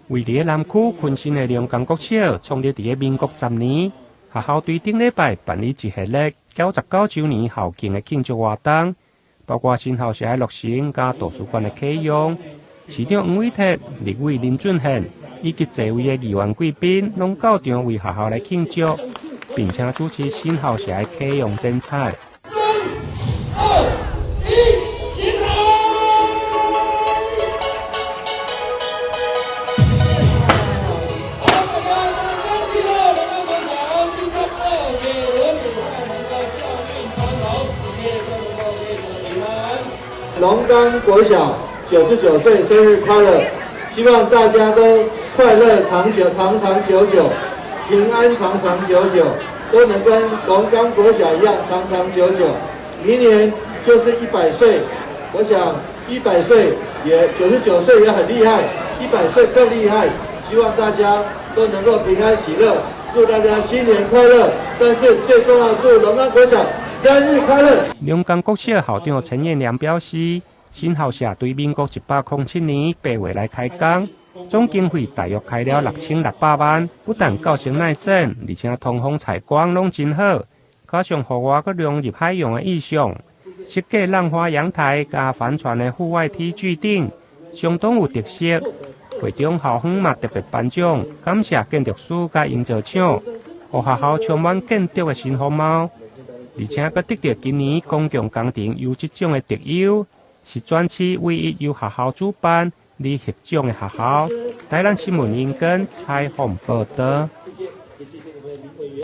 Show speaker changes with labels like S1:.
S1: 位佇南區坤新的龍岡國小創立佇民國10年，學校對頂禮拜辦理一系列99週年校慶的慶祝活動，包括新校舍的落成佮圖書館的啟用。市長黃偉哲、立委林俊憲以及濟位的議員貴賓，攏到場為學校來慶祝，並且主持新校舍的啟用剪彩。
S2: 三、二、一，剪彩！好，大家掌聲記得，龍岡國小新增2鐵輪比賽能夠校運長虹，謝謝觀眾朋友們。
S3: 龍岡國小99歲生日快樂！希望大家都快樂長久，長長久久，平安長長久久，都能跟龍岡國小一樣長長久久。明年就是100歲，我想100歲也99歲也很厲害，100歲更厲害。希望大家都能夠平安喜樂，祝大家新年快樂！但是最重要，祝龍岡國小生日快樂！
S1: 龍岡國小校長陳彥良表示，新校舍對民國107年8月來開工，總經費大約開了6600萬，不但夠成耐震，而且通風採光攏真好，加上戶外閣融入海洋的意象，設計浪花陽台佮帆船的戶外梯具頂，相當有特色。會中校方嘛特別頒獎，感謝建築師佮營造廠，予學校充滿建築的新風貌，而且閣得著今年公共工程優質獎的特優，是全市唯一由學校主辦而獲獎的學校。台南新聞英根採訪報導。